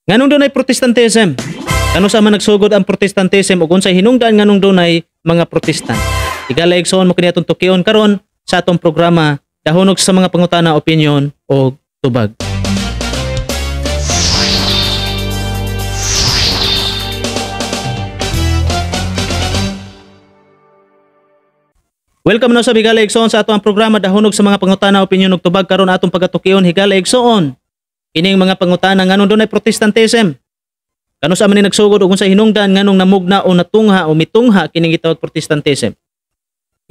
Nganong dunay Protestantism? Kanus-a man nagsugod ang Protestantism ug unsay hinungdan nganong dunay mga Protestant? Higala igsoon, mao kini atong tukion karon sa atong programa Dahunog sa mga Pangutana, Opinyon o Tubag. Welcome na sa higala igsoon sa atong programa Dahunog sa mga Pangutana, Opinyon ug Tubag. Karon atong pagatukion, higala igsoon, kining mga pangutana: nganong dunay Protestantism? Kanus-a man ni nagsugod ug unsay hinungdan nganong namugna o natungha o mitungha kining gitawag Protestantism?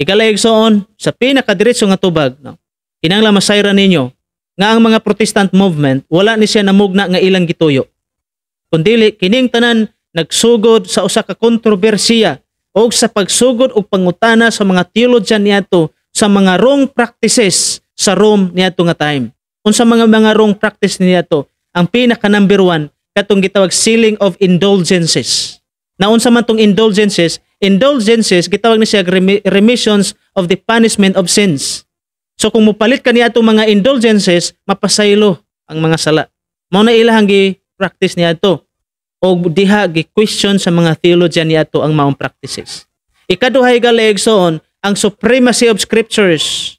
Higala igsoon, sa pinakadiretso nga tubag, no, kinahanglan masayran ninyo nga ang mga Protestant movement wala ni siya namugna nga ilang gituyo. Kundili kining tanan nagsugod sa usa ka kontrobersiya o sa pagsugod og pangutana sa mga theologian niadto sa mga wrong practices sa Rome niadto nga time. Unsa mga wrong practice niadto? Ang pinaka number one katong gitawag sealing of indulgences. Na unsa man tong indulgences? Indulgences gitawag ni siya remissions of the punishment of sins. So kung mopalit ka niadto mga indulgences, mapasaylo ang mga sala. Mao na ilahang gi-practice niadto. O diha gi-question sa mga theologian niadto ang maong practices. Ikaduha, higala igsoon, ang supremacy of scriptures,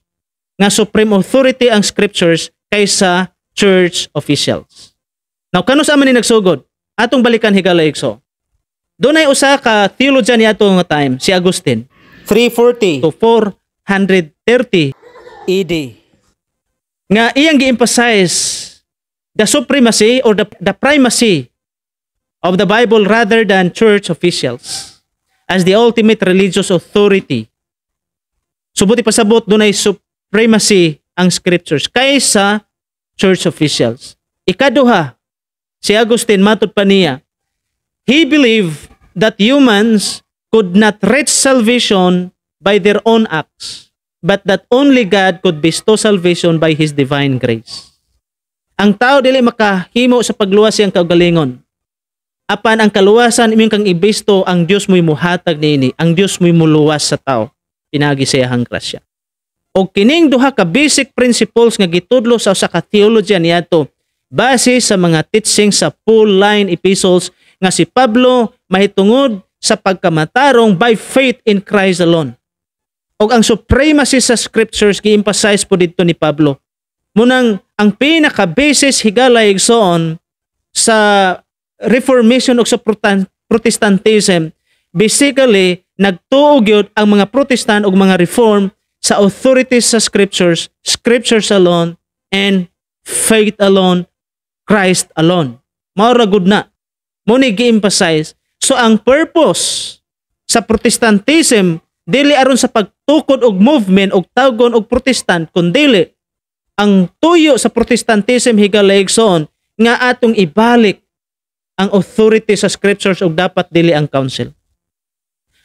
nga supreme authority ang scriptures kaysa church officials. Now, kanus-a man ni nagsugod? Atong balikan, higala igsoon. Dunay usa ka theologian niadto nga time, si Augustine, 340 to 430 AD. Nga iyang gi-emphasize the supremacy or the primacy of the Bible rather than church officials as the ultimate religious authority. Subuti pasabot dunay supremacy ang scriptures kaysa church officials. Ikaduha, si Agustin, matud pa niya, he believed that humans could not reach salvation by their own acts, but that only God could bestow salvation by His divine grace. Ang tao dili makahimo sa pagluwas siyang kaugalingon. Apan ang kaluwasan imong kang i-bestow, ang Dios mo'y muhatag niini, ang Dios mo'y muluwas sa tao pinaagi sa iyang grasya. Og kining duha ka basic principles nga gitudlo sa usa ka theologian niadto base sa mga teaching sa Pauline epistles, nga si Pablo mahitungod sa pagkamatarong by faith in Christ alone. Og ang supremacy sa scriptures gi-emphasize po didto ni Pablo. Munang ang pinaka basis, higala igsoon, sa Reformation o sa Protestantism, basically nagtuo gyud ang mga Protestant ug mga Reform sa authorities sa scriptures, scriptures alone and faith alone, Christ alone. Mao ra gud na. Mo ni gi-emphasize. So ang purpose sa Protestantism dili aron sa pagtukod og movement og tawgon og Protestant, kundili ang tuyo sa Protestantism, higala igsoon, nga atong ibalik ang authority sa scriptures ug dapat dili ang council.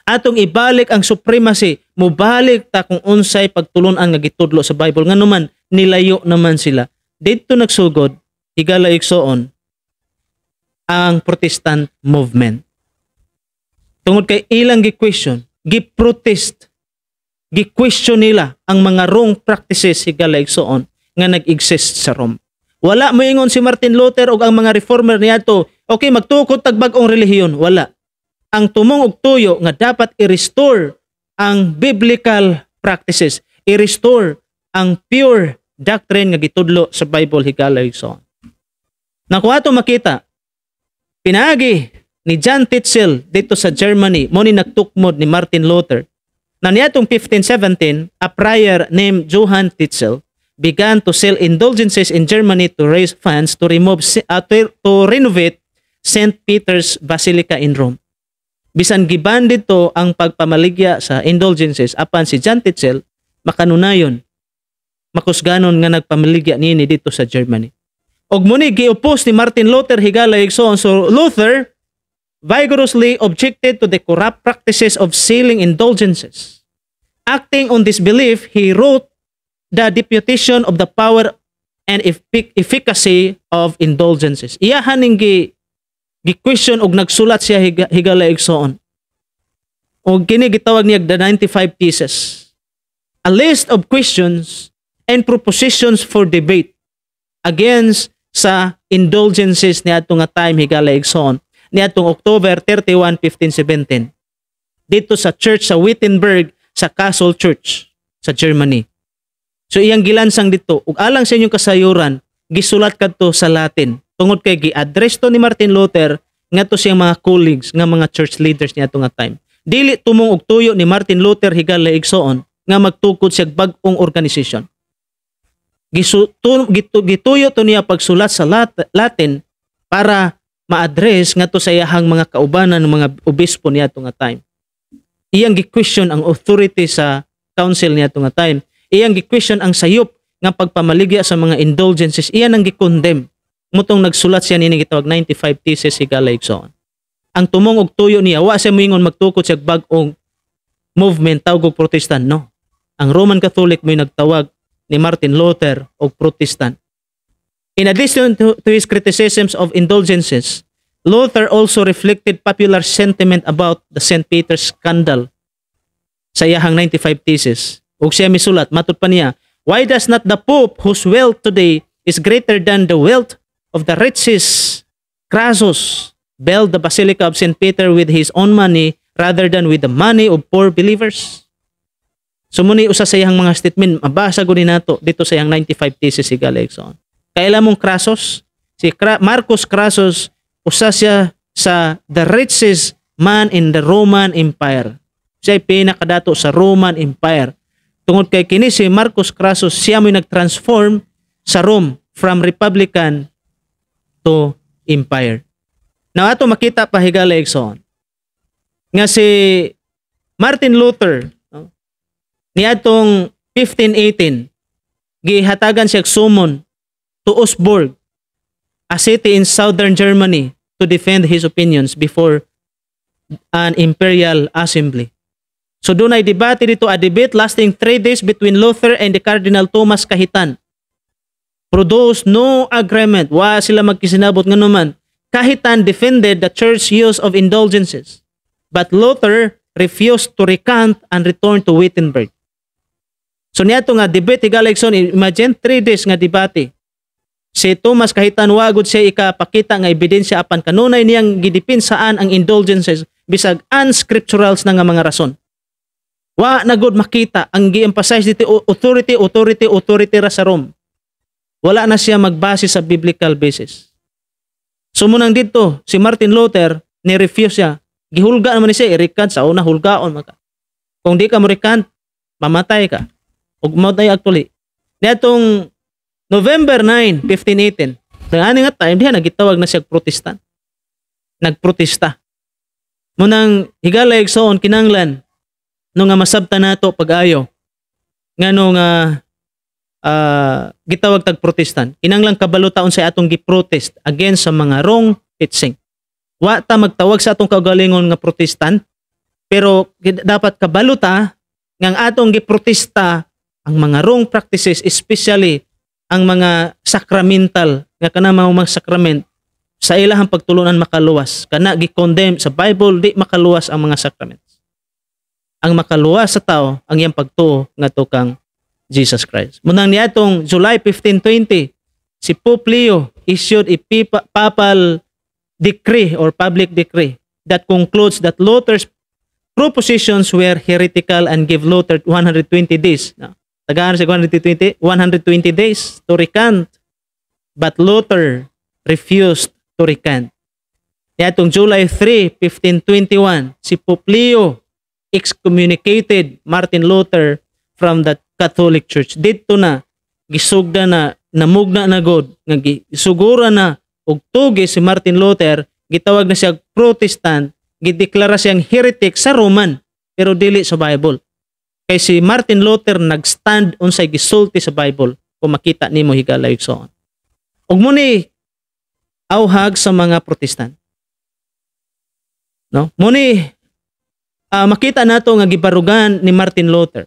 Atong ibalik ang supremacy, mubalik ta kung unsay pagtulunan nga gitudlo sa Bible, nganuman nilayo naman sila. Didto nagsugod, higala igsoon, ang Protestant movement. Tungod kay ilang gi-question, gi-protest, gi-question nila ang mga wrong practices, higala igsoon, nga nag-exist sa Rome. Wala moingon si Martin Luther ug ang mga reformer niadto, "Okay, magtukod tag bag-ong relihiyon." Wala. Ang tumong og tuyo nga dapat i-restore ang biblical practices, i-restore ang pure doctrine nga gitudlo sa Bible, higala igsoon. Nakuha ato makita, pinaagi ni John Tetzel dito sa Germany, mo ni nagtukmod ni Martin Luther. Na niadtong 1517, a prior named Johann Tetzel began to sell indulgences in Germany to raise funds to renovate St. Peter's Basilica in Rome. Bisan giban dito ang pagpamaligya sa indulgences, apan si John Tetzel makanunayon, makusganon nga nagpamaligya niini dito sa Germany. Og muni gi-oppose ni Martin Luther, higala igsoon. So Luther vigorously objected to the corrupt practices of selling indulgences. Acting on this belief, he wrote the Deputation of the Power and Efficacy of Indulgences. Iyahan ning gi-question og nagsulat siya, higala igsoon. Og kini gitawag niya the 95 Theses. A list of questions and propositions for debate against sa indulgences niadto nga time, higala igsoon, niadtong October 31, 1517 dito sa church sa Wittenberg, sa Castle Church sa Germany. So iyang gilansang dito ug alang sa inyong kasayuran, gisulat kadto sa Latin tungod kay gi-address to ni Martin Luther ngadto siyang mga colleagues nga mga church leaders niadto nga time. Dili tumong og tuyo ni Martin Luther, higala igsoon, nga magtukod siya bag-ong organisasyon. Gituyo to niya pagsulat sa Latin para ma-address ngadto sa iyahang mga kaubanan ng mga obispo niadto nga time. Iyang gi-question ang authority sa council niadto nga time. Iyang gi-question ang sayop nga pagpamaligya sa mga indulgences. Iyan ang gi-condemn. Mao tong nagsulat siya niini gitawag 95 Theses, higala igsoon. Ang tumong og tuyo niya, wa siya moingon magtukod siya bag-ong movement tawag og Protestant, no. Ang Roman Catholic mo'y nagtawag ni Martin Luther og Protestant. In addition to his criticisms of indulgences, Luther also reflected popular sentiment about the St. Peter's scandal sa iyahang 95 Theses. Ug siya misulat, matud pa niya, "Why does not the Pope, whose wealth today is greater than the wealth of the richest Crassus, build the Basilica of St. Peter with his own money rather than with the money of poor believers?" So mao ni usa sa iyang mga statement, mabasa guni nato dito sa iyang 95 Theses, higala igsoon. Kaila mong Crassus? Si Marcus Crassus, usa siya sa the richest man in the Roman Empire. Siya ay pinakadato sa Roman Empire. Tungod kay kini si Marcus Crassus, siya mo'y nag-transform sa Rome from republican to empire. Now ato makita pa, higala igsoon, nga si Martin Luther, no, niadtong 1518 gihatagan siya og summon to Augsburg, a city in southern Germany, to defend his opinions before an imperial assembly. So dunay debate dito, a debate lasting 3 days between Luther and the Cardinal Thomas Cajetan produced no agreement. Wa sila magkisinabot nga naman. Cajetan defended the church use of indulgences. But Luther refused to recant and returned to Wittenberg. So niadto nga debate, higala igsoon, imagine 3 days nga debate. Si Thomas Cajetan, wa gud siya ikapakita nga ebidensya apan kanunay niyang gidepinsaan ang indulgences bisag unscripturals na nga mga rason. Wa na gud makita. Ang gi-emphasize dito, authority, authority, authority ra sa Rome. Wala na siya magbase sa biblical basis. So munang dito, si Martin Luther, ni-refuse siya. Gihulga naman ni siya, i-recant sa una, hulgaon maka. Kung di ka mo recant, mamatay ka. Ug mao tayo actually. Niadtong November 9, 1518, ang ani nga time diha nagitawag na siya Protestant. Nagprotesta. Munang, higala igsoon, kinanglan no nga masabta nato pag-ayo ngano nga gitawag tag Protestant. Kinanglan kabalo ta unsa atong gi-protest against sa mga wrong teaching. Wa ta magtawag sa atong kaugalingon nga Protestant, pero dapat kabalo ta nga ang atong giprotesta ang mga wrong practices, especially ang mga sacramental nga kana mga sacrament sa ilahang pagtulunan makaluwas kana. Gi-condemn sa Bible, di makaluwas ang mga sacraments. Ang makaluwas sa tao ang iyang pagtuo ngadto kang Jesus Christ. Munang niadtong July 1520, si Pope Leo issued a papal decree or public decree that concludes that Luther's propositions were heretical and give Luther 120 days. No? Tagaan siya 120, 120 days to recant. But Luther refused to recant. Niadtong July 3, 1521, si Pope Leo excommunicated Martin Luther from the Catholic Church. Dito na, gisugda na, namugna na god, nga gisugura na og tugi si Martin Luther, gitawag na siya Protestant, gideklara siyang heretic sa Roman, pero dili sa Bible. Kay si Martin Luther nag-stand unsay gisulti sa Bible, kung makita nimo, higala igsoon. Ug mao ni auhag sa mga Protestant. No? Mao ni makita nato nga gibarugan ni Martin Luther.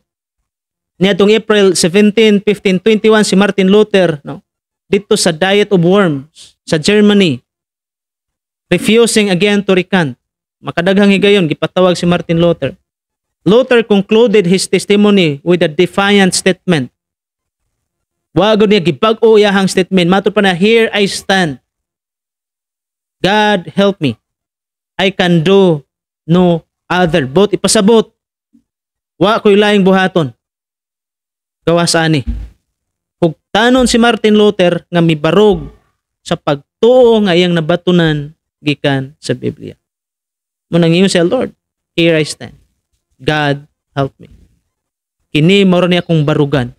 Niadtong April 17, 1521, si Martin Luther, no, dito sa Diet of Worms sa Germany, refusing again to recant. Makadaghang higayon gipatawag si Martin Luther. Luther concluded his testimony with a defiant statement. Wa gud niya gibag-o iyahang statement. Matud pa na, "Here I stand. God help me. I can do no other." Buot ipasabot, wa ko'y laing buhaton gawas ani. Hugtanon si Martin Luther nga mibarog sa pagtuo nga iyang nabatunan gikan sa Biblia. Mao nang ingon siya, "Lord, here I stand. God help me." Kini mao ni akong barugan.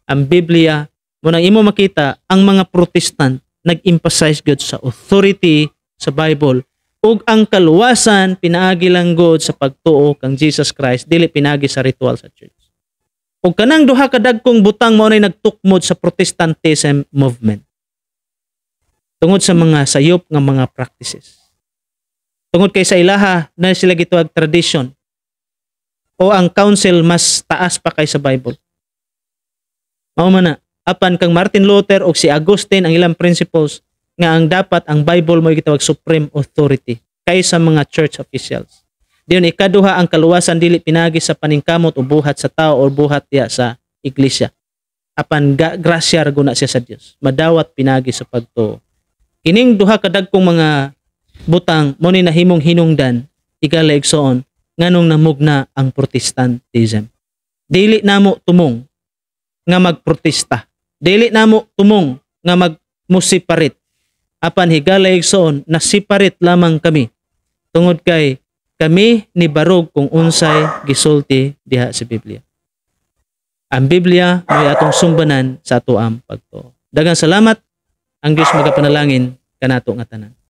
Ang Biblia. Mao nang imo makita ang mga Protestant nag-emphasize gud sa authority sa Bible ug ang kaluwasan pinaagi lang gud sa pagtuo kang Jesus Christ, dili pinaagi sa ritual sa church. Ug kanang duha ka dagkong butang mao nay nagtukmod sa Protestantism movement. Tungod sa mga sayop nga mga practices. Tungod kay sa ilaha na sila gitawag tradition o ang council mas taas pa kay sa Bible. Mao man na apan kang Martin Luther o si Augustine, ang ilang principles nga ang dapat ang Bible mo gitawag supreme authority kaysa mga church officials. Diyon ikaduha, ang kaluwasan dili pinagi sa paningkamot o buhat sa tao o buhat diya sa iglesia. Apan grasya ra guna siya sa Dios. Madawat pinagi sa pagtuo. Kining duha ka dagkong mga butang mo ni nahimong hinungdan, higala igsoon, nganong namugna ang Protestantism. Dili namo tumong nga magprotesta. Dili namo tumong nga magmuseparate. Apan, higala igsoon, na-separate lamang kami tungod kay kami ni barog kung unsay gisulti diha sa Biblia. Ang Biblia may atong sumbanan sa atoang pagtuo. Daghang salamat. Ang Dios magapanalangin kanato nga tanan.